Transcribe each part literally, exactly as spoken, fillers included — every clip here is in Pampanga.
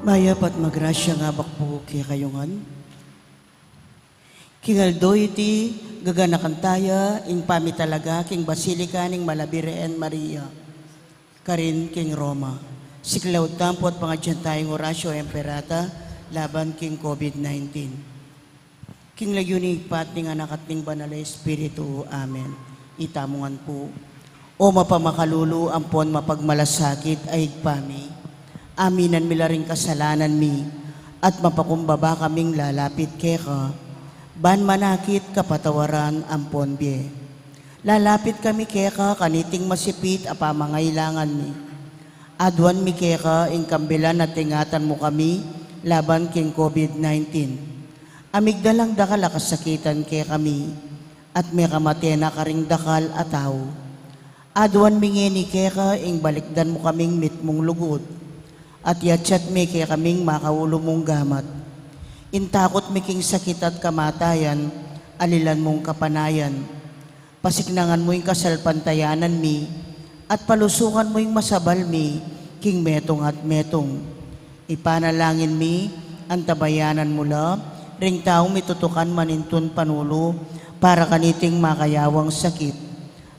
Mayap at magrasya nga abak pu kekayu ngan. King aldo iti, gaganakan taya ing pamitalaga king Basilica ning Mala Birhen Maria, karin king Roma. Siklaud tamu pu at pangadyan taya ing Oratio Imperata laban king COVID nineteen. King lagyu ning Ibpa at ning Anak at ning Banal a Espiritu. Amen. Itamu ngan pu. O mapamakalulu ampon mapagmalasakit a Ibpa mi, aminan mi la ring kasalanan mi, at mapakumbaba kaming lalapit keka, ban manakit kapatawaran ampon bie. Lalapit kami keka kaniting masipit a pamangailangan mi. Aduan mi keka ing kambilan at ingatan mu kami laban king COVID nineteen. Amigdalang dakal a kasakitan kekami, at mekamate na karing dakal a tau. Aduan mi ngeni keka ing balikdan mu kaming mitmung lugud, at yatsat me kekaming makaulu mung gamat. Ing takut mi king sakit at kamatayan, alilan mung kapanayan. Pasiknangan mu ing kasalpantayanan mi, at palusukan mu ing masabal mi king metung at metung. Ipanalangin mi, antabayanan mu la ring taung mitutukan manintun panulu para kaniting makayawang sakit,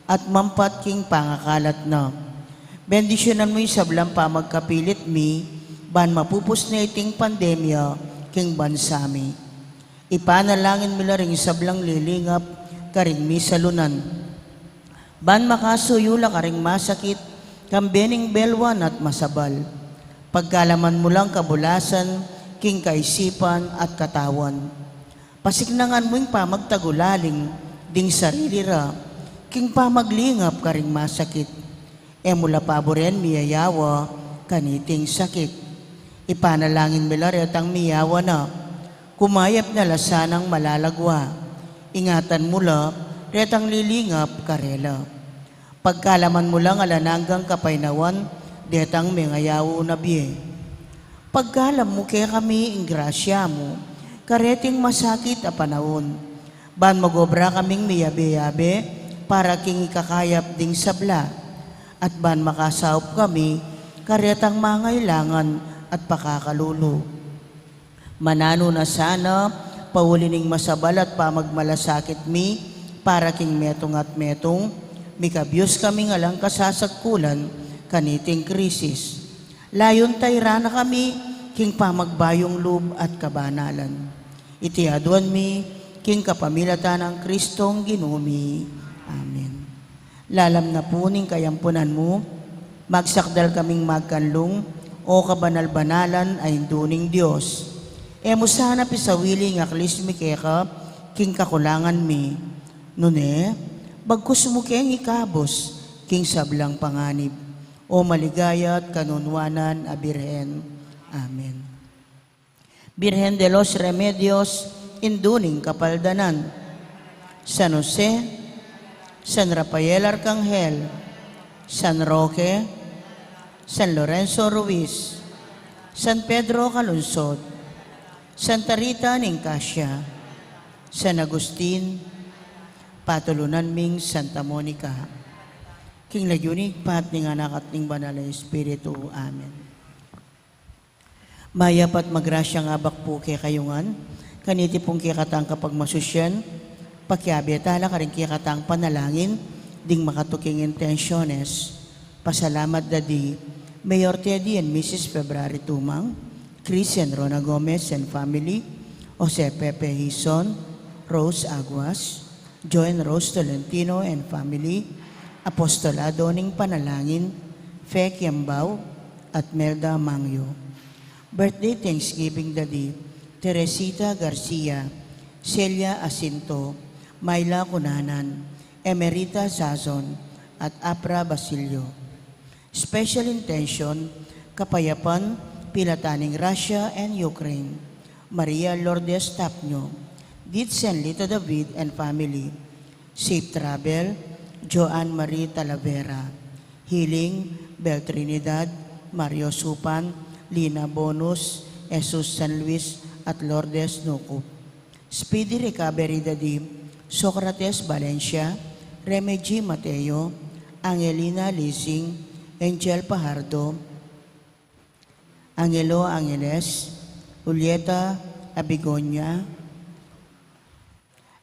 at mampat king pangakalat na. Bendisyunan mu ing sablang pamagkapilit mi, ban mapupus na iting pandemya king bansa mi. Ipanalangin mi la ring sablang lilingap karing misalunan, ban makasuyu la karing masakit, kambe ning belwan at masabal. Pagkalaman mu lang kabulasan king kaisipan at katawan. Pasiknangan mu ing pamagtagulaling ding sarili ra king pamaglingap karing masakit. E mu la paburen miyayawa kaniting sakit. Ipanalangin mi la retang miyawa na, kumayap na la sanang malalagwa. Ingatan mu la retang lilingap karela. Pagkalaman mu lang alang anggang kapaynawan detang mengayaw na bie. Pagkalam mu kekami ing grasya mu kareting masakit a panaun, ban magobra kaming miyabe-yabe para king ikakayap ding sabla, at ban makasaup kami karetang mangailangan at pakakalulu. Mananu na sana, pauli ning masabal at pamagmalasakit mi para king metung at metung, mikabyus kaming alang kasasagkulan kaniting krisis. Layun tayran na kami king pamagbayung lub at kabanalan. Iti aduan mi king kapamilatan nang Kristong Ginu mi. Amen. Lalam na pu ning kayampunan mu, magsakdal kaming magkanlung, O kabanal-banalan a Indu ning Dios. E mu sana pisawili ing aklis mi keka king kakulangan mi. Nune, bagkus mu keng ikabus king sablang panganib, O maligaya at kanunuanan a Birhen. Amen. Birhen de los Remedios, Indu ning Kapaldanan, San Jose, San Rafael Arcangel, San Roque, San Lorenzo Ruiz, San Pedro Calungsod, Santa Rita ning Cascia, San Agustin, patulunan ming Santa Monica. King lagyu ning Ibpa at ning Anak at ning Banal a Espiritu. Amen. Mayap at magrasyang abak pu kekayu ngan, kaniti pung kekatang kapagmasusyan, pakiabe tala karing kekatang panalangin ding makatuking intensyones. Pasalamat Daddy, Mayor Teddy and Missus February Tumang, Chris and Rona Gomez and family, Jose Pepe Hizon, Rose Aguas, Joy and Rose Tolentino and family, Apostolado ning Panalangin, Fe Kiambao, at Melda Mangyo. Birthday Thanksgiving Daddy, Teresita Garcia, Celia Asinto, Myla Cunanan, Emerita Sazon, at Apra Basilio. Special intention, kapayapan, pilatan ning Russia and Ukraine, Maria Lourdes Tapño, Dits and Lito David and family, safe travel, Joanne Marie Talavera, healing, Bel Trinidad, Mario Supan, Lina Bonus, Jesus San Luis, at Lourdes Nucup. Speedy recovery Daddy, Socrates Valencia, Reme G Mateo, Angelina Lising, Angel Pajardo, Angelo Angeles, Julieta Abigonia,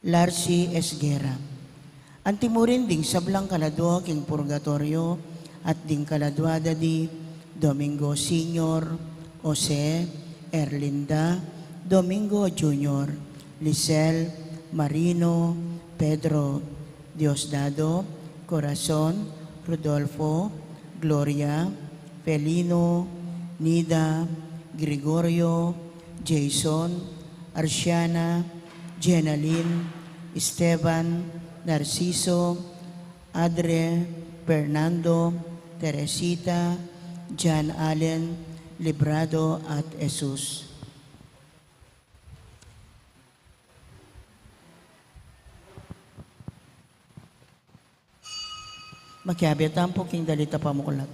Larsi Esguerra. Anti mu rin ding sablang kaladua king purgatoryo at ding kaladua da di Domingo Senior, Jose, Erlinda, Domingo Junior, Lisel, Marino, Pedro, Diosdado, Corazon, Rodolfo, Gloria, Felino, Nida, Gregorio, Jason, Arsiana, Jenaline, Esteban, Narciso, Adre, Fernando, Teresita, John Allen, Librado at Jesus. Makiabe tamu pu king dalit a pamuklat.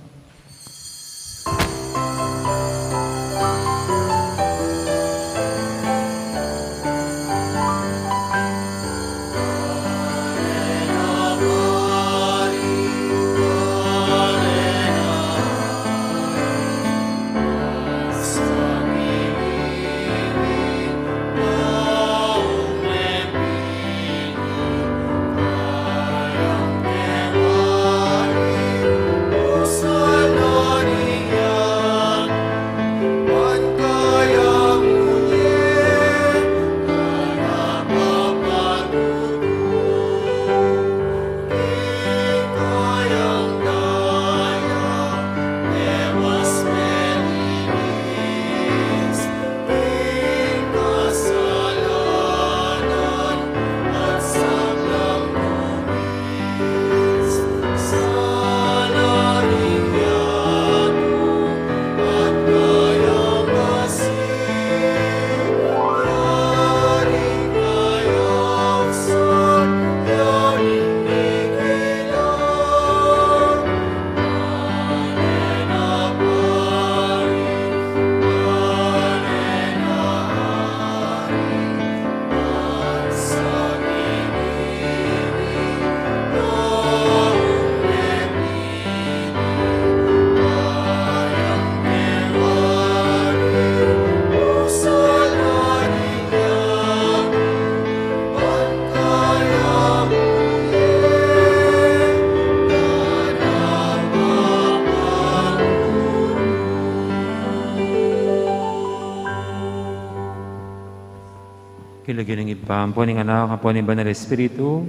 King lagyu ning Ibpa, ampo ning Anak, ampo ning Banal Espiritu.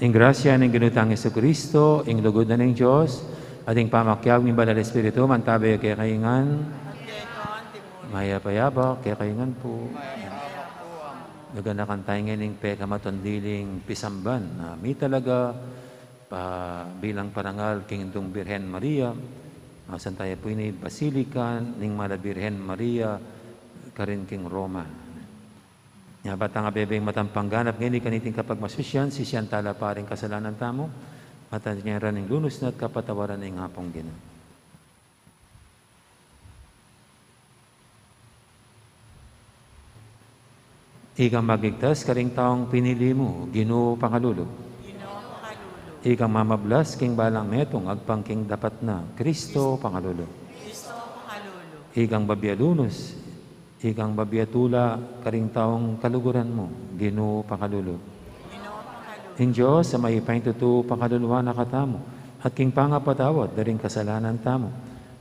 Ing grasya ning Ginu tang Jesucristo, ing lugud na ning Dios, at ing pamakiabe ning Banal Espiritu, mantabe kekayu ngan. Mayap a yabak kekayu ngan pu. Gaganakan tamu ngeni ning pekamatundiling pisamban, a, mi talaga, pa, bilang parangal king Indung Birhen Maria, a, Santa Epine Basilica ning Mala Birhen Maria, karin king Roma. Nya, ba tang abebeng matampang ganap ngeni kaniting kapagmasusyan, sisian tala pa ring kasalanan tamu, at anyaran ning lunus na at kapatawaran ning Apung Ginu. Ikang magligtas karing taung pinili mu, Ginu, pakalulu. Ginu, pakalulu. Ikang mamablas king balang metung agpang king dapat na, Kristo, pakalulu. Kristo, pakalulu. Ikang babie lunus, ikang babie tula karing taung kaluguran mu, Ginu, pakalulu. Ginu, pakalulu. Ing Dios a mayupayang tutu pakaluluan na katamu, at king pangapatawad da ring kasalanan tamu,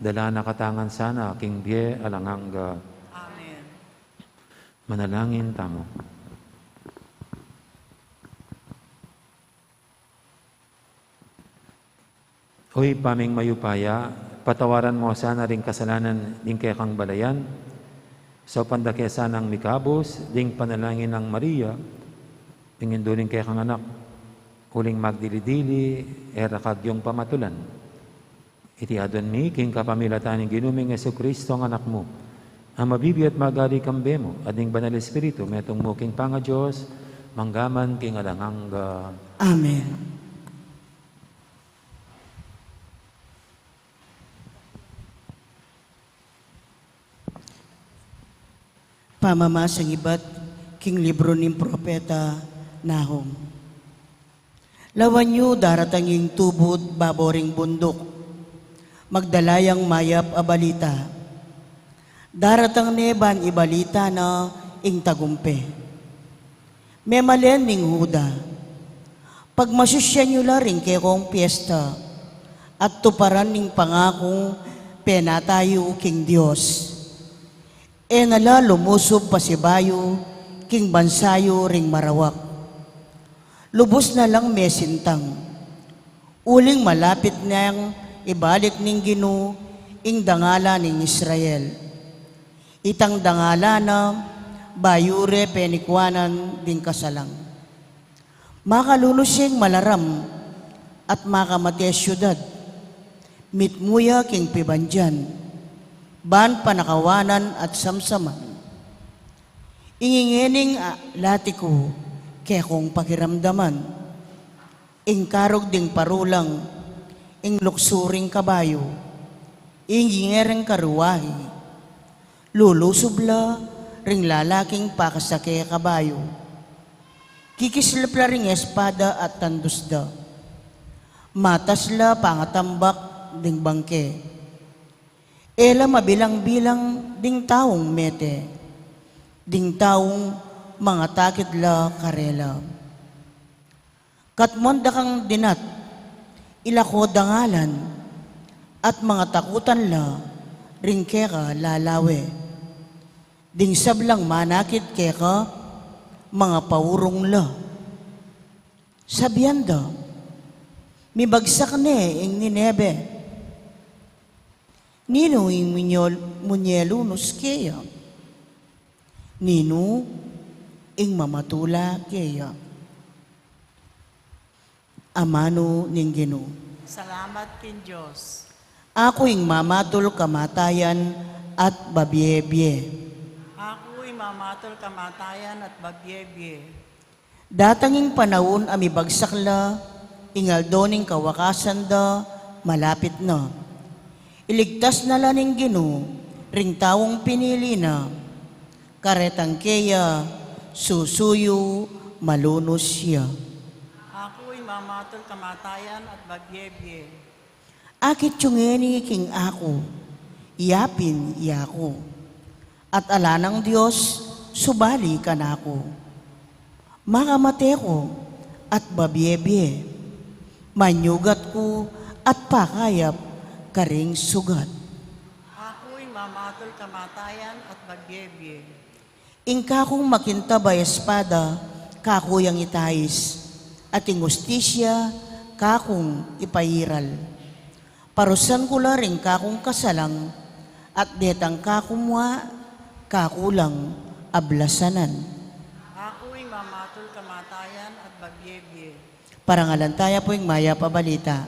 dalan na katamu ngan sana king bie alang angga. Amen. Manalangin tamu. O Ibpa ming mayupaya, patawaran mu sana ring kasalanan ning kekang balayan, saupan da ke sanang mikabus ding panalangin nang Maria, ing indu ning kekang Anak, uling magdili-dili e ra kagyung pamatulan. Iti aduan mi king kapamilatan ning Ginu ming Jesucristo, a Anak mu, a mabibie at magari kambe mu, at ning Banal Espiritu, metung mu king pangaDios, mangga man king alang angga. Amen. Pamamasang ibat king libru ning propeta Nahum. Lawan yu daratang ing tubu babo ring bunduk, magdala yang mayap a balita. Daratang ne ban ibalita na ing tagumpe. Memalen ning Huda. Pagmasusyan yu la ring kekong piesta, at tuparan ning pangakung penata yu king Dios. E na la lumusub pasibayu king bansa yu ring marawak. Lubus na lang mesintang. Uling malapit nang ibalik ning Ginu ing dangalan ning Israel. Itang dangalan na bayu re penikuanan ding kasalang. Makalunus yang malaram at makamate syudad. Mitmu ya king pibandian, ban panakawanan at samsaman. Ing ingening, a, lati ku, kekong pakiramdaman. Ing karug ding parulang, ing luksu ring kabayu, ing inge ring karuahi, lulusub la ring lalaking pakasake kabayu. Kikislap la ring espada at tandus da. Matas la pangatambak ding bangke. E la mabilang-bilang ding taung mete, ding taung mangatakit la karela. Katmuan da kang dinat, ila ko dangalan, at mangatakutan la ring keka lalawe. Ding sablang manakit keka, mangapaurung la. Sabian da, mibagsak ne ing Ninebe. Ninu ing munyol-, munyelunus keya? Ninu ing mamatula keya? Amanu ning Ginu. Salamat king Dios. Aku ing mamatul kamatayan at babie-bie. Aku ing mamatul kamatayan at babie-bie. Datang ing panaun a mibagsak la, ing aldo ning kawakasan da malapit na. Iligtas na la ning Ginu ring taung pinili na. Karetang keya, susuyu, malunus ya. Aku ing mamatul kamatayan at babie-bie. Akit yu ngeni king aku, yapin ya ku, at ala nang Dios subali kanaku. Makamate ku at babie-bie, manyugat ku at pakayap karing sugat. Aku ing mamatul kamatayan at babie-bie. Ing kakung makintab a espada, kaku yang itais, at ing hustisya, kakung ipairal. Parusan ku la ring kakung kasalang, at detang kaku mua, kaku lang ablasanan. Aku ing mamatul kamatayan at babie-bie. Parangalan taya pu ing mayap a balita.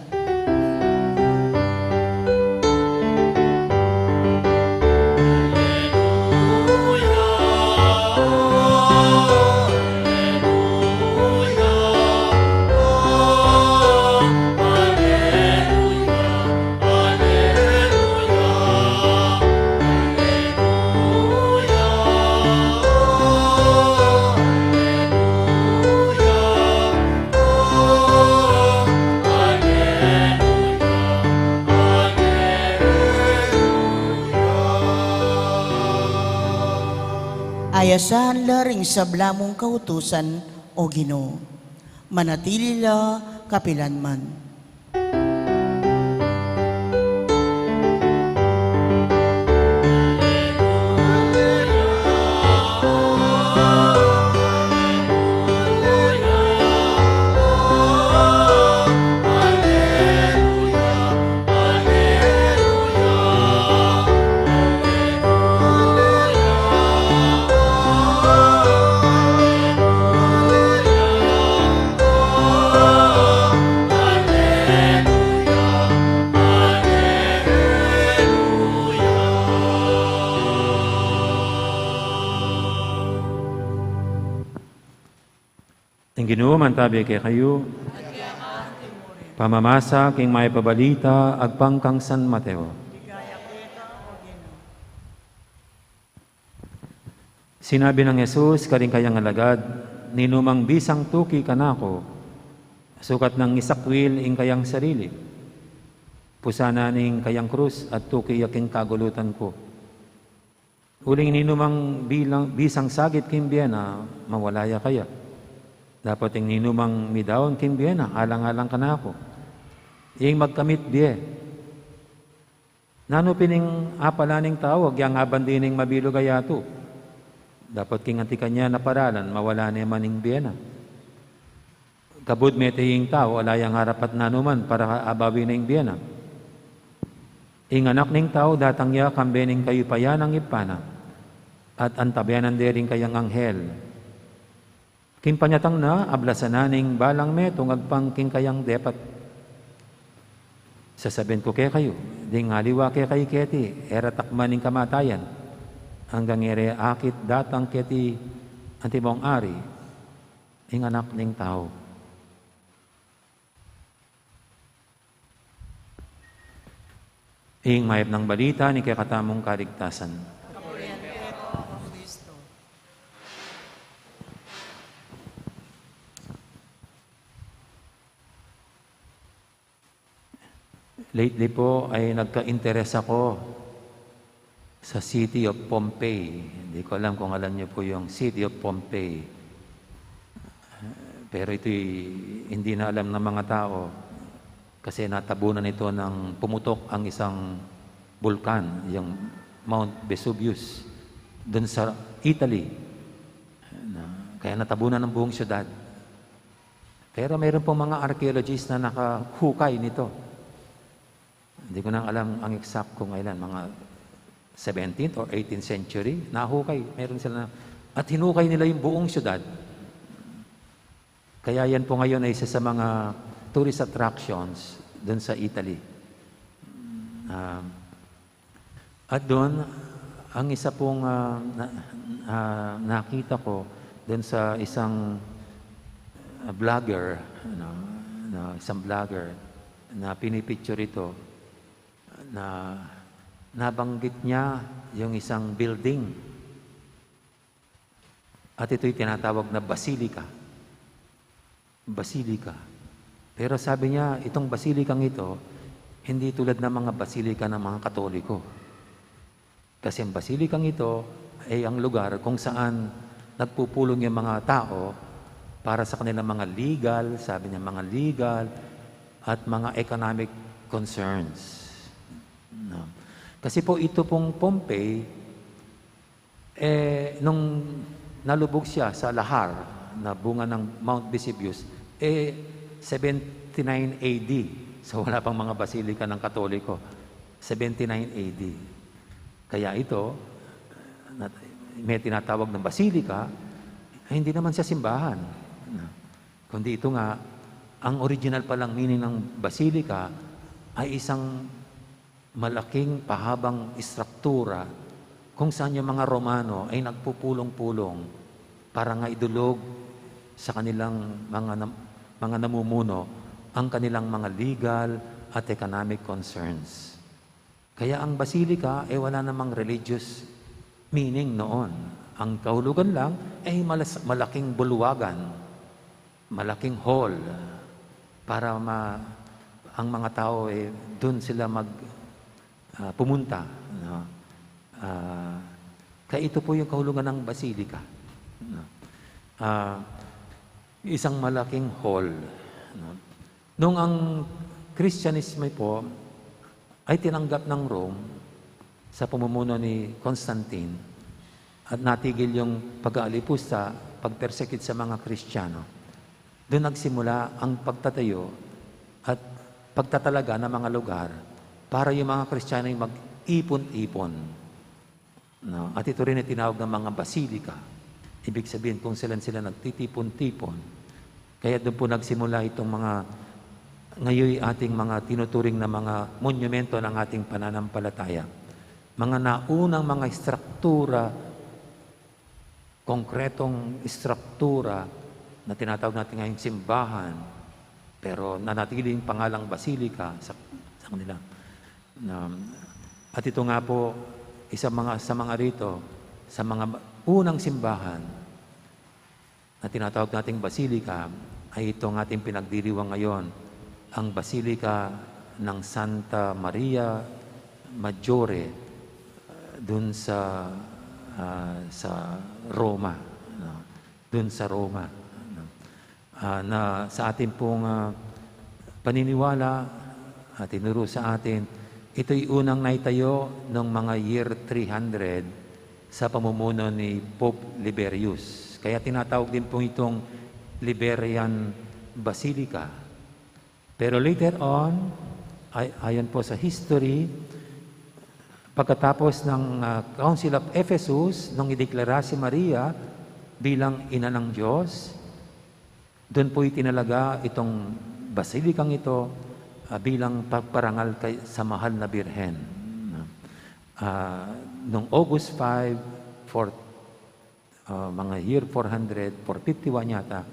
Ayasan la ring sabla mung kautusan, O Ginu. Manatili la kapilanman. Ing Ginu mantabi kekayu. Pamamasa king mayap a balita agpang kang San Mateo. Sinabi nang Jesus karing kayang alagad, "Ninumang bisang tuki kanaku, sukat nang isakwil ing kayang sarili, pusanan ing kayang krus at tuki ya king kagulutan ku." Uling ninumang bilang, bisang sagit king bie na, mawala ya kaya. Dapot ing ninumang midaun king bie na, alang-alang kanaku. Ing magkamit bie. Nanu pin ing apala ning tau, agyang aban dining mabilug a yatu? Dapot king anti kanya naparalan, mawala ne man ing bie na. Kabud mete ing tau, ala yang arapat nanuman para abawi na ing bie na. Ing Anak ning Tau datang ya kambe ning kayupayan nang Ibpa na, at antabayanan de ring kayang anghel. King panyatang na, ablasan na ning balang metung agpang king kayang depat. Sasabian ku kekayu, ding aliwa kekayu keti, e ra takman ing kamatayan, anggang e re akit datang keti antimong ari, ing Anak ning Tau. Ing mayap nang balita ning kekatamung kaligtasan. Lately po ay nagka-interes ako sa City of Pompeii. Hindi ko alam kung alam niyo po yung City of Pompeii. Pero ito'y hindi na alam ng mga tao kasi natabunan ito ng pumutok ang isang bulkan, yung Mount Vesuvius, dun sa Italy. Na, kaya natabunan ng buong syudad. Pero mayroon pong mga archaeologist na nakahukay nito. Hindi ko na alam ang exact kung kailan, mga seventeenth or eighteenth century, nahukay. Meron sila na, at hinukay nila yung buong syudad. Kaya yan po ngayon ay isa sa mga tourist attractions dun sa Italy. Um, at dun, ang isa pong, ah, na, ah, nakita ko dun sa isang, ah, vlogger, ano, na isang vlogger na pinipicture ito, na nabanggit niya yung isang building. At ito'y tinatawag na basilika. Basilika. Pero sabi niya, itong basilikang ito, hindi tulad ng mga basilika ng mga Katoliko. Kasi ang basilikang ito ay ang lugar kung saan nagpupulong yung mga tao para sa kanilang mga legal, sabi niya, mga legal at mga economic concerns. No? Kasi po ito pong Pompey, eh, nung nalubog siya sa lahar na bunga ng Mount Vesuvius, eh, seventy-nine A D. So, wala pang mga basilika ng Katoliko. Seventy-nine A D. Kaya ito, na, may tinatawag ng basilika, ay hindi naman siya simbahan. Kundi ito nga, ang original palang meaning ng basilika ay isang malaking pahabang istruktura kung saan yung mga Romano ay nagpupulong-pulong para nga idulog sa kanilang mga nam-, mga namumuno ang kanilang mga legal at economic concerns. Kaya ang basilika ay wala namang religious meaning noon. Ang kahulugan lang ay malas-, malaking bulwagan, malaking hall, para ma-, ang mga tao, eh, dun sila mag-, ah, pumunta, no? Ah, kaya ito po yung kahulugan ng basilika, no? Ah, isang malaking hall, no? Nung ang Kristyanismo po ay tinanggap ng Rome sa pamumuno ni Constantine at natigil yung pag-aalipusta, pagpersekit sa mga Kristiyano, doon nagsimula ang pagtatayo at pagtatalaga ng mga lugar para yung mga Kristiyano ay mag-ipon-ipon. No? At ito rin ay tinawag ng mga basilika. Ibig sabihin, kung saan sila nagtitipon-tipon. Kaya doon po nagsimula itong mga ngayon ating mga tinuturing na mga monumento ng ating pananampalataya. Mga naunang mga istruktura, konkretong istruktura na tinatawag natin ngayong simbahan, pero nanatiling pangalang basilika sa, sa kanila. Um, at ito nga po, isa mga, sa mga rito, sa mga unang simbahan na tinatawag nating basilika, ay itong ating pinagdiriwang ngayon, ang Basilika ng Santa Maria Maggiore, uh, dun sa ah, sa Roma, no? Dun sa Roma, no? Ah, na sa ating pong, ah, paniniwala, ah, tinuro sa atin, ito'y unang naitayo ng mga year three hundred sa pamumuno ni Pope Liberius. Kaya tinatawag din pong itong Liberian Basilica. Pero later on, ay-, ayon po sa history, pagkatapos ng, ah, Council of Ephesus, nung ideklara si Maria bilang ina ng Diyos, dun po itinalaga itong basilikang ito, ah, bilang pagparangal kay, sa mahal na Birhen. Ah, nung August five, four, ah, mga year four hundred, four fifty-one yata,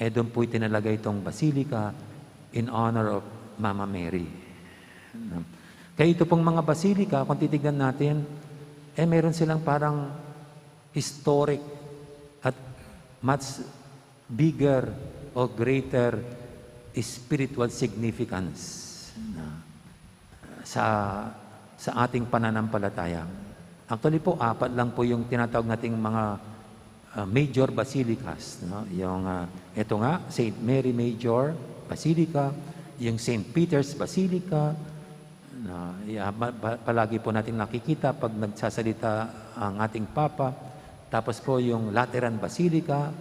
eh, dun po itinalaga itong basilica in honor of Mama Mary. Kaya ito pong mga basilica, kung titignan natin, eh, meron silang parang historic at much bigger or greater spiritual significance na sa, sa ating pananampalataya. Actually po, apat lang po yung tinatawag nating mga, ah, major basilicas, no? Yung, ah, eto nga, Saint Mary Major Basilica, yung Saint Peter's Basilica, no? Ya-, ma-, pa-, palagi po natin nakikita pag nagsasalita ang ating Papa. Tapos po yung Lateran Basilica,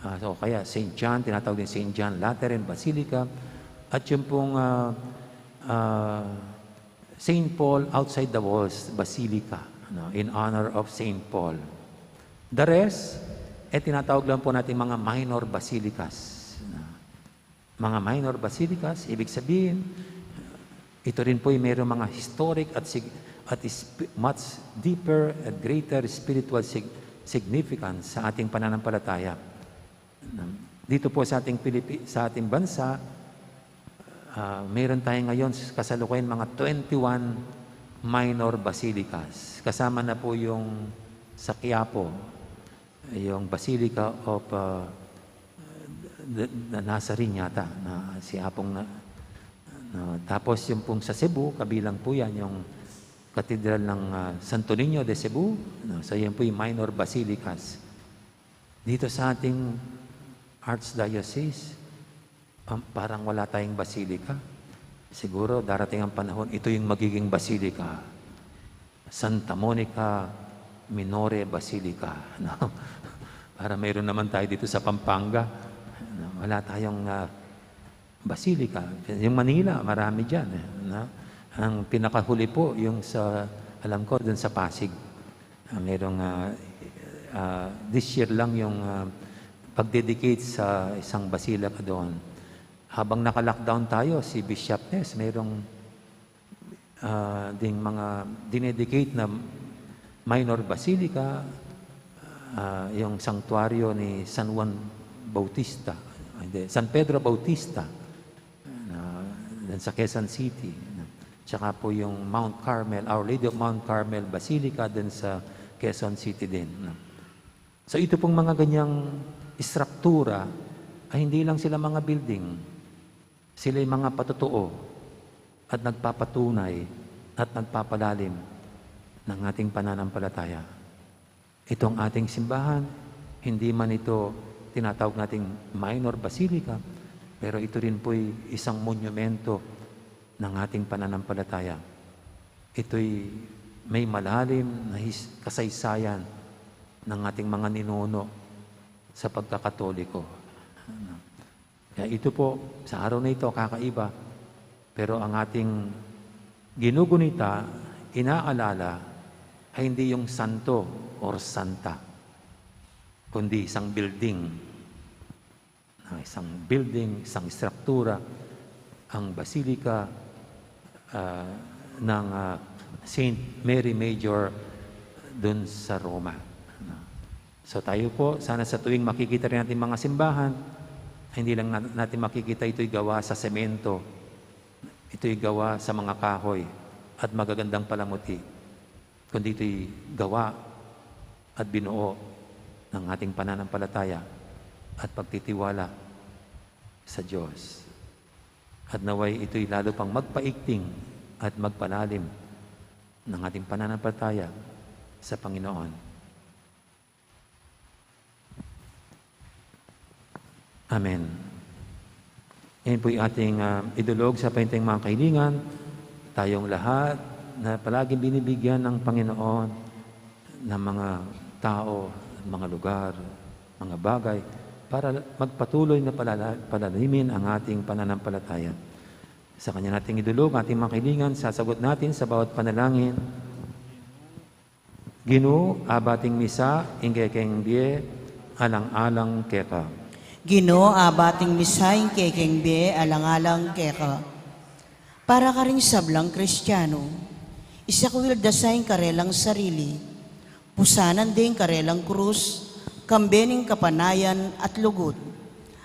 ah, o kaya Saint John, tinatawag din Saint John Lateran Basilica. At yung pong, ah, ah, Saint Paul Outside the Walls Basilica, no, in honor of Saint Paul. The rest, eh, tinatawag lang po natin mga minor basilicas, no. Mga minor basilicas, ibig sabihin, ito rin po ay mayroong mga historic at sig-, at isp-, much deeper and greater spiritual sig-, significance sa ating pananampalataya. Dito po sa ating Pilipi-, sa ating bansa, ah, meron tayo ngayon kasalukuyan mga twenty-one minor basilicas. Kasama na po yung sa Quiapo, yung Basilica of, ah, the, the Nazarene yata, na si Apong na, na, tapos yung pong sa Cebu, kabilang po yan, yung Katedral ng, ah, Santo Niño de Cebu, no? So, yan po yung minor basilicas. Dito sa ating Archdiocese, um, parang wala tayong basilica. Siguro darating ang panahon, ito yung magiging basilica. Santa Monica Minore Basilica, no? Para mayroon naman tayo dito sa Pampanga, no? Wala tayong, ah, basilica. Yung Manila, marami diyan, eh, no? Ang pinakahuli po, yung sa, alam ko, dun sa Pasig. Ah, merong, ah, ah, this year lang yung, ah, pag-dedicate sa isang basilica doon. Habang naka-lockdown tayo, si Bishop Ness, merong, ah, ding mga dinedicate na minor basilica, ah, yung santuario ni San Juan Bautista, hindi, San Pedro Bautista, na, dun sa Quezon City, no? Tsaka po yung Mount Carmel, Our Lady of Mount Carmel Basilica dun sa Quezon City din, no? So, ito pong mga ganyang istruktura ay hindi lang sila mga building. Sila'y mga patutuo at nagpapatunay at nagpapalalim ng ating pananampalataya. Itong ating simbahan, hindi man ito tinatawag nating minor basilica, pero ito rin po'y isang monumento ng ating pananampalataya. Ito'y may malalim na his-, kasaysayan ng ating mga ninuno sa pagkakatoliko. Kaya ito po, sa araw na ito, kakaiba. Pero ang ating ginugunita, inaalala, ay hindi yung santo or santa, kundi isang building. Ah, isang building, isang istruktura, ang Basilica, ah, ng, ah, Saint Mary Major dun sa Roma. So, tayo po, sana sa tuwing makikita rin natin mga simbahan, hindi lang na-, natin makikita ito'y gawa sa semento, ito'y gawa sa mga kahoy at magagandang palamuti, kundi ito'y gawa at binuo ng ating pananampalataya at pagtitiwala sa Diyos. At nawa'y ito'y lalo pang magpaigting at magpalalim ng ating pananampalataya sa Panginoon. Amen. Yan po yung ating, ah, idulog sa painteng mga kaibigan. Tayong lahat na palaging binibigyan ng Panginoon ng mga tao, mga lugar, mga bagay para magpatuloy na palala-, palalimin ang ating pananampalataya. Sa kanya nating idulog, ating mga kaibigan, sasagot natin sa bawat panalangin. Ginu, abating misa ing kekeng bie alang-alang keka. Ginu, abating misa ing kekeng bie alang-alang keka. Para karing sablang Kristiano, isakwil da sa ing karelang sarili, pusanan de ing karelang krus, kambe ning kapanayan at lugud,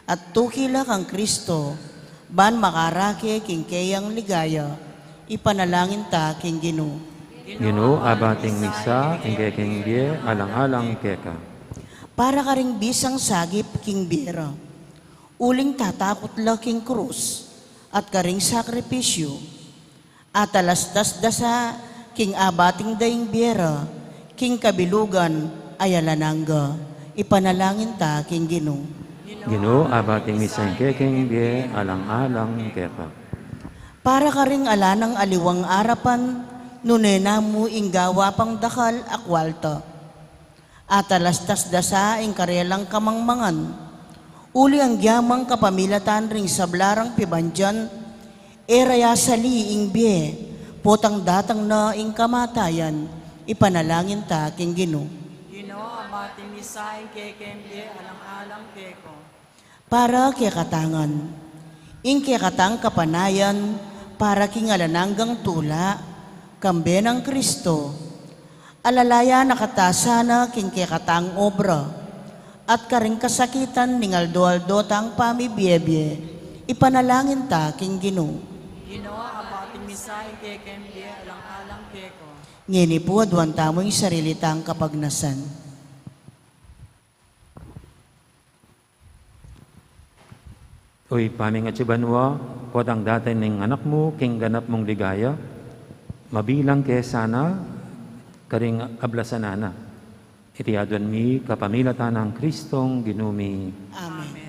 at tuki la kang Kristo, ban makarake king keyang ligaya, ipanalangin ta king Ginu. Ginu, abating misa ing kekeng bie alang-alang keka. Para karing bisang sagip king bie ra, uling tatakut la king krus at karing sakripisyu, atalastas da sa king abating daing bie ra, king kabilugan a alang angga, ipanalangin ta king Ginu. Ginu, abating misa ing kekeng bie alang-alang keka. Para karing ala nang aliwang arapan, nune na mu ing gawa pang dakal a kwalta, atalastas da sa ing karelang kamangmangan, uli anggya mang kapamilatan ring sabla rang pibandian, e ra ya sali ing bie, potang datang na ing kamatayan, ipanalangin ta king Ginu. Ginu, abating misa ing kekeng bie alang-alang keka. Para kekatang ngan, ing kekatang kapanayan, para king alang anggang tula, kambe nang Kristo, alalayan na kata sana king kekatang obra, at karing kasakitan ning aldo-aldo tang pamibie-bie, ipanalangin ta king Ginu. Ginu, abating misa ing kekeng bie alang-alang keka. Ngeni pu, aduan tamu ing sarili tang kapagnasan. O Ibpa mi, king atsu banua, potang dating ning Anak mu king ganap mung ligaya, mabilang ke sana karing ablasan na. Iti aduan mi kapamilatan nang Kristong Ginu mi. Amen.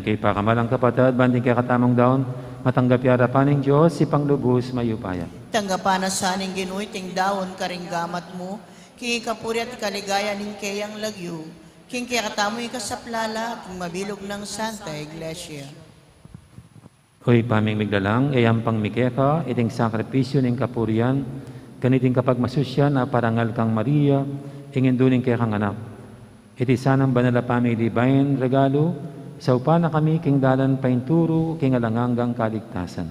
Kaya pakamalan, kapatad, ban ding kekatamung daun, matanggap ya arapan ning Dios, Ibpang lubus mayupaya. Tanggapan na sa ning Ginu iting daun karing gamat mu, king kapurian at kaligayan ning keyang lagyu, king kekatamung ikasaplala, king mabilug nang Santa Iglesia. O Ibpa ming miglalang, iyayampang mi keka iting sakripisyu ning kapurian, kaniting kapagmasusyan a parangal kang Maria, ing indu ning kekang Anak. Iti sanang banal a pamilibayan regalu, saupan na kami king dalan painturu king alang anggang kaligtasan.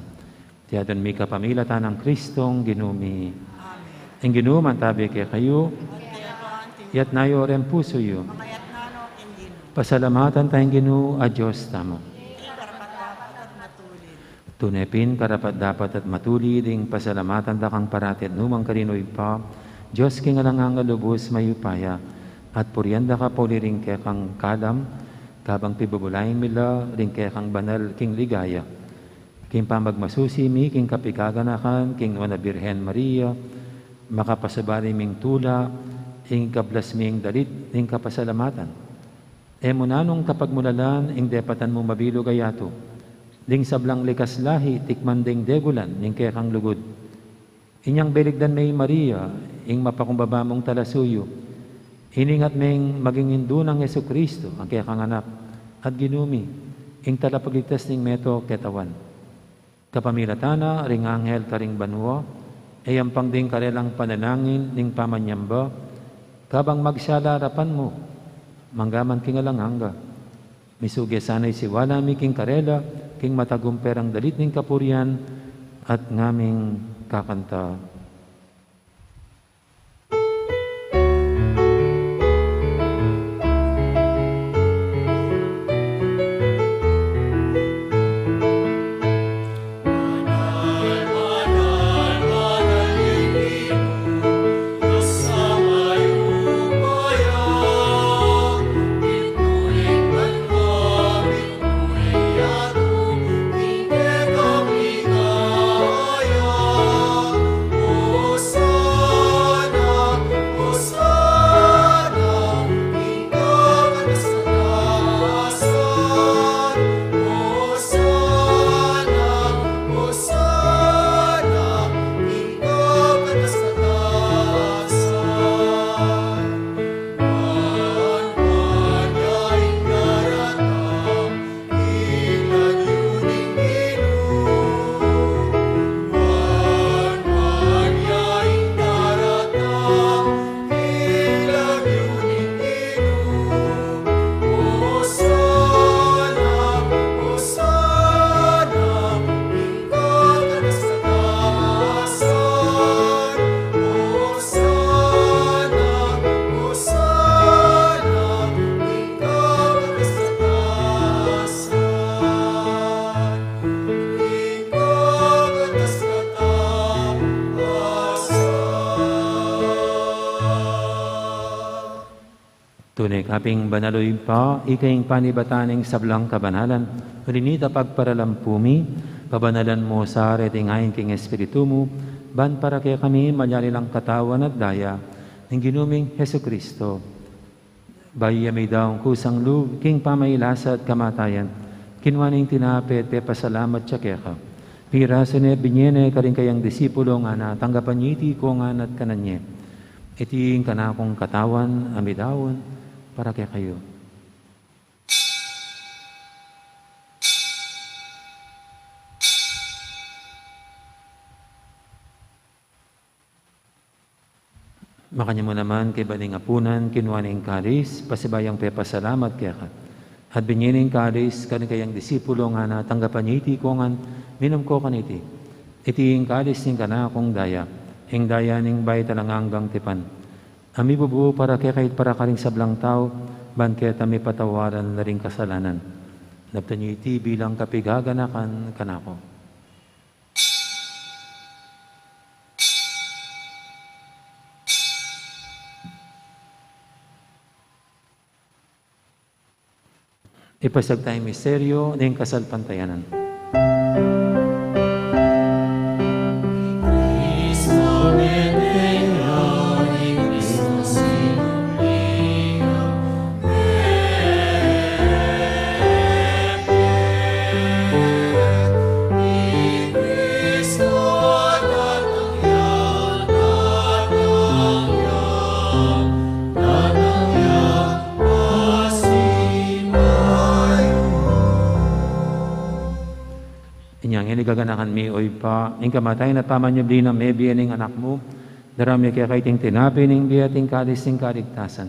Iti adwan mi kapamilatan nang Kristong Ginu mi. Amen. Ing Ginu mantabi kekayu. Iyatas yu ring pusu yu. Pasalamatan taya ing Ginu a Dios tamu. Tune pin karapat-dapat at matulid ing pasalamatan da kang parati at nu man karin, O Ibpa, Dios king alang angga, lubus mayupaya, at purian da ka pauli ring kekang kalam, kabang pibubulayan mi la ring kekang banal king ligaya. King pamagmasusi mi king kapigaganakan king Nuan a Birhen Maria, makapasubali ming tula ing ikablas ming dalit ning kapasalamatan. E mu nanung kapagmulalan ing depatan mung mabilug a yatu, ding sablang likas lahi tikman deng degulan ning kekang lugud. Inyang beligdan me i Maria, ing mapakumbaba mung talasuyu, iningat meng maging indu nang Jesucristo, a kekang Anak, at Ginu mi, ing talapagligtas ning meto ketawan. Kapamilatan na ring anghel karing banua, iyayampang ding karelang panalangin ning pamanyamba, kabang magsala arapan mu, mangga man king alang angga. Misuge sana isiwala mi king karela, king matagumpe rang dalit ning kapurian at ngaming kakanta. Tune ka pin banal, o Ibpa, ika ing panibatan ning sablang kabanalan. Uli na nita pagparalampu mi, pabanalan mu sa reting ain king Espiritu mu, ban para kekami malyari lang katawan at daya ning Ginu ming Jesucristo. Bayu ya midaun kusang lub king pamagkasakit at kamatayan, kinua neng tinape at pepasalamat ya keka. Pirasu ne, binye ne karing kayang disipulo, ngana, tanggapan ye iti kongan at kanan ye. Iti ing kanakung katawan a midaun para kekayu. Makanyan mu naman kaybat ning apunan, kinua ne ing kalis, pasibayu yang pepasalamat keka. At binye ne ing kalis karing kayang disipulo, ngana, tanggapan ye iti kongan, minum ko kaniti. Iti ing kalis ning kanakung daya, ing daya ning bayu at alang anggang tipan, a mibubu para kekayu at para karing sablang tau, ban keta mipatawaran la ring kasalanan. Daptan ye iti bilang kapigaganakan kanaku. Ipasiag taya ing misteryu ning kasalpantayanan. Inya ngeni gaganakan mi, o Ibpa, ing kamatayan at pamanyubli nang mebie ning Anak mu, daraun mi keka iting tinape ning bie at ing kalis ning kaligtasan.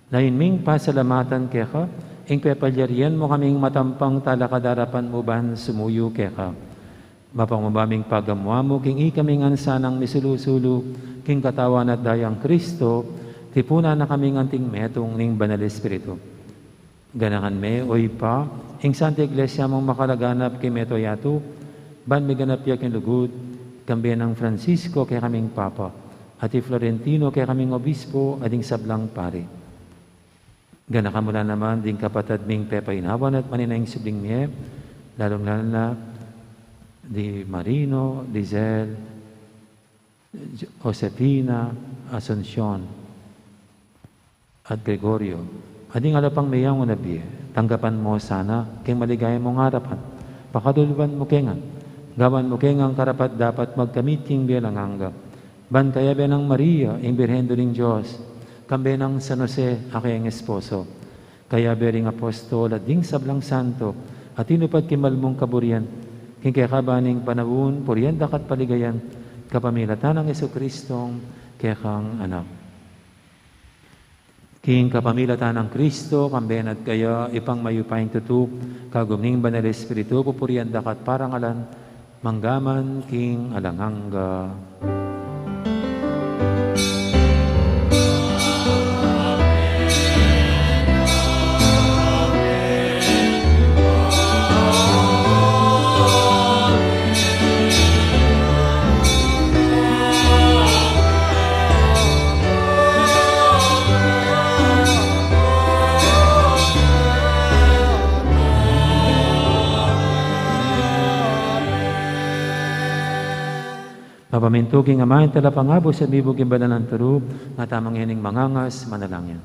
Layun ming pasalamatan keka ing pepalyarian mu kaming matampang talakad king arapan mu ban sumuyu keka. Mapamubaming pagamu-amu king ikami ngan sanang misulu-sulu king katawan at dayang Kristo, tipunan na kaming anting metung ning Banal Espiritu. Ganakan me, o Ibpa, ing Santa Iglesia mung makalaganap king mabilug a yatu, ban miganap ya king lugud, kambe nang Francisco kekaming Papa, at i Florentino kekaming Obispo, at ding sablang pari. Ganakan mu la naman ding kapatad ming pepainawan at manenaya king subling mie, lalung-lalu na di Marino, Lizelle, Josefina, Asuncion, at Gregorio, at ding ala pang meyanguna bie. Tanggapan mu sana king maligaya mung arapan. Pakaluluan mu ke ngan. Gawan mu ke ngan karapat-dapat magkamit king bie alang angga. Ban kayabe nang Maria, ing Birhen Indu ning Dios, kambe nang San Jose, a kayang esposo, kayabe ring apostol at ding sablang santo a tinupad king mal mung kaburian, king kekaban ning panaun, purian da ka at paligayan, kapamilatan nang Jesucristong kekang Anak. King kapamilatan nang Kristo, kambe na at kaya, Ibpang mayupayang tutu, kagum ning Banal Espiritu, pupurian da ka at parangalan, mangga man king alang angga. Mapamintu king Ama ing Talapangabus at mibug king banal nang turu, nga tamu ngening mangangas manalangin.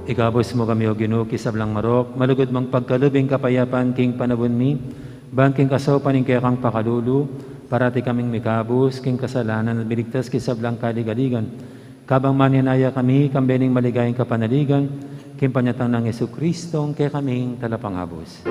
Ikabus mu kami, O Ginu, king sablang marok, malugud mung pagkalub ing kapayapan king panaun mi, ban king kasaupan ning kekang pakalulu, parati kaming mikabus king kasalanan at miligtas king sablang kaligaligan. Kabang manenaya kami, kambe ning maligayang kapanaligan, king panyatang nang Jesucristong kekaming Talapangabus.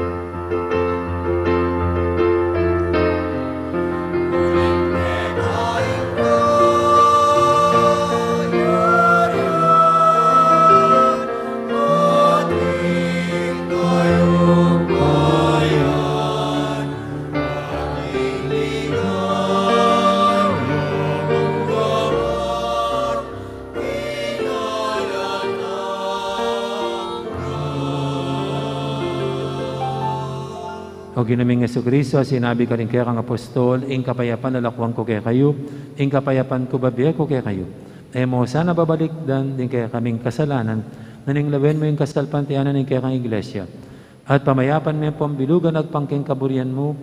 O Ginu ming Jesucristo, a sinabi karing kekang apostol, ing kapayapan lalakwan ku kekayu, ing kapayapan ku bibie ku kekayu. E mu sana babalikdan ding kekaming kasalanan, nune lawen mu ing kasalpantayanan ning kekang Iglesia. At pamayapan me pung bilugan agpang king kaburian mu,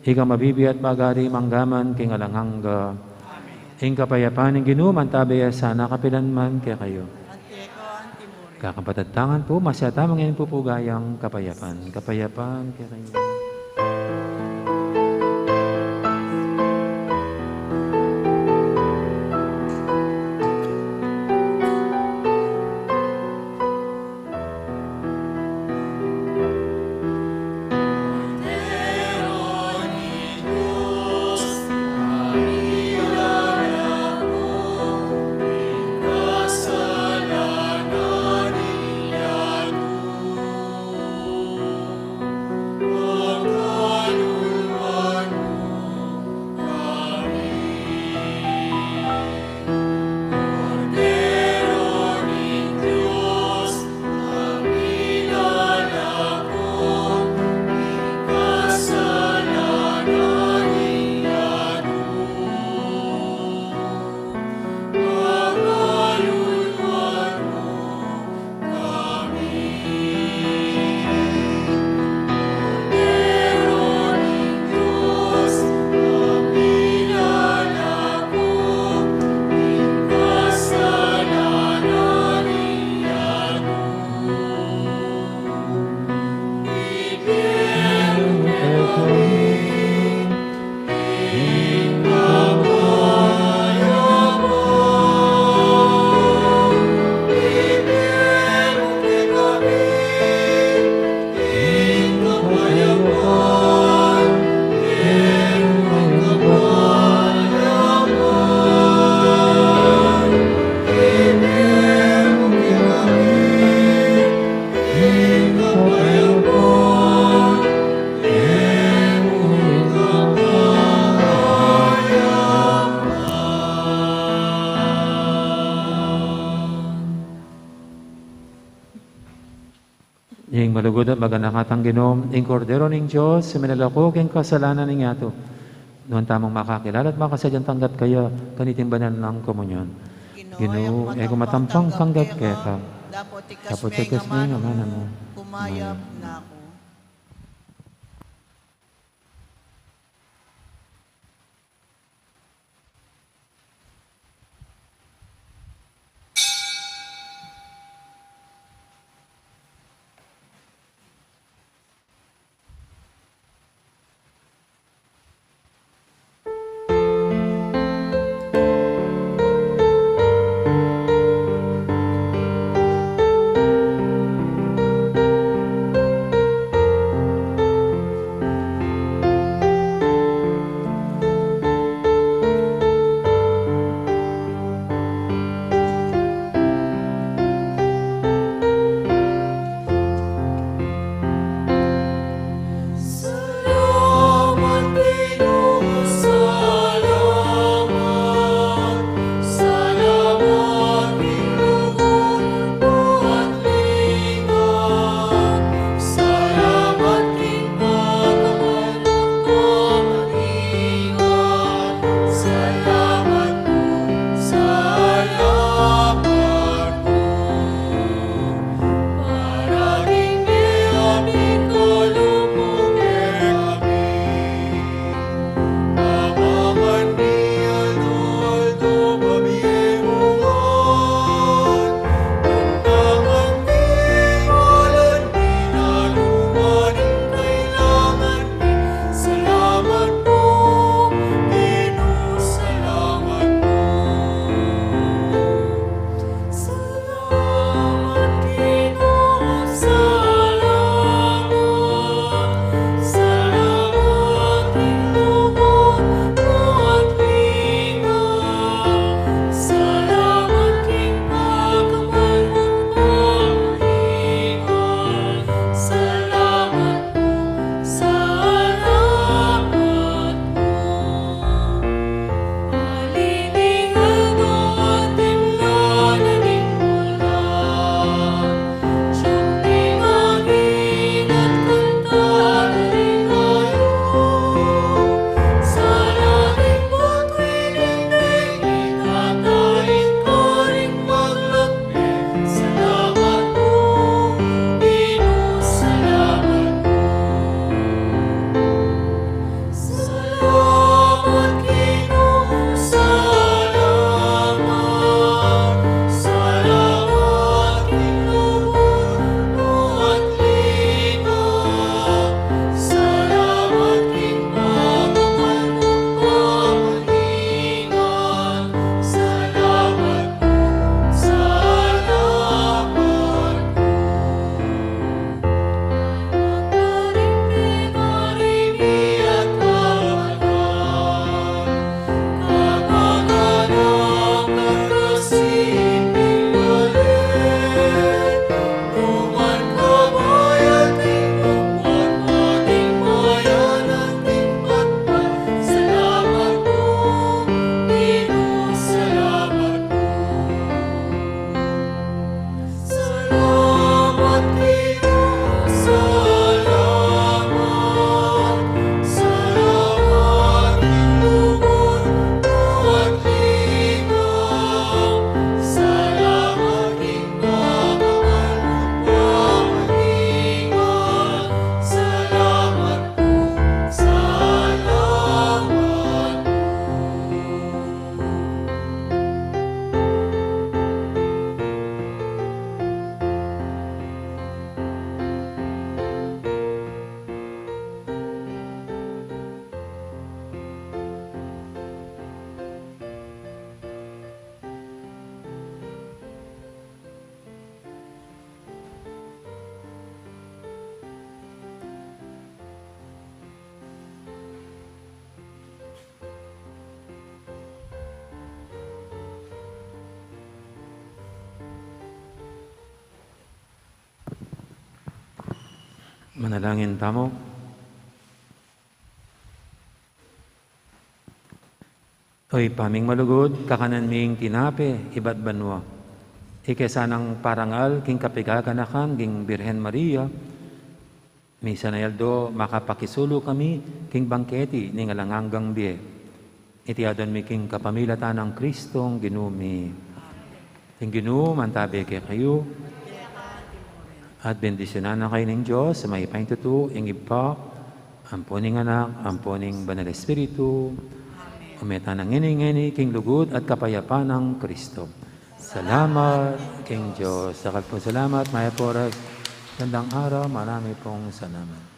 ika mabibie at mag-ari mangga man king alang angga. Amen. Ing kapayapan ning Ginu mantabe ya sana kapilan man kekayu. At keka antimurin. Kakapatad, tangan pu, masiat tamu ing pupugayang kapayapan. Kapayapan kekayu. Ing malugud at maganaka tang Ginu, ing Kordero ning Dios, a minalaku king kasalanan ning yatu. Nuan tamung makakilala at makasadyang tanggap kaya kaniting banal nang komunyon. Ginu, e ku matampang tanggap keka. Dapot tigkas me ing amanu mu, kumayap na ku. Manalangin tamu. O Ibpa ming malugud, kakanan mi ing tinape ibat banua. Ike sanang parangal king kapigaganakan ning Birhen Maria, misan a aldo makapakisulu kami king bangketi ning alang anggang bie. Iti adwan mi king kapamilatan nang Kristong Ginu mi. Ing Ginu mantabi kekayu. At bendisyunan na kayu ning Dios a mayupayang tutu, ing Ibpa, ampo ning Anak, ampo ning Banal Espiritu. Ume tana ngeni-ngeni king lugud at kapayapan nang Kristo. Salamat king Dios. Dakal pung salamat, mayap a oras. Gandang araw, marami pong salamat.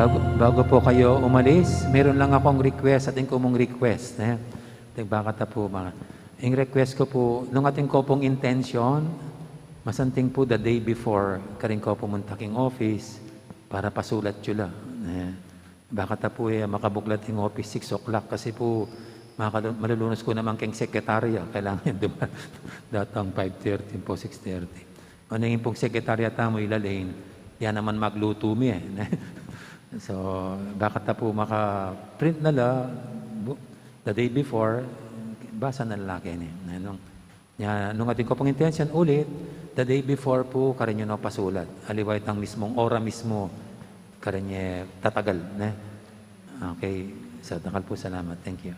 Bago, bago po kayo umalis, meron lang akong request, atin ko mung request, eh. Tigbakat na po, mga, ing request ko po, nung atin ko pong intention, masanting po the day before, karin ko pumunta king office para pasulat yu la. Eh, bakat na po, eh, makabuklat ing office six o'clock kasi po, makalu-, malulunos ko naman king sekretarya, kailangan duman datang five thirty po, six thirty. O nung ing pong sekretarya tamu, i Lalaine, ya naman maglutu mi, eh. So, bakat na po maka-print na la, bu-, the day before, basa na la keni. Nung, ya, nung atin ko pong intention ulit, the day before po, karin yu no pasulat. Aliwa itang mismung ora mismo, karin ye tatagal, ne? Okay, so, dakal po salamat. Thank you.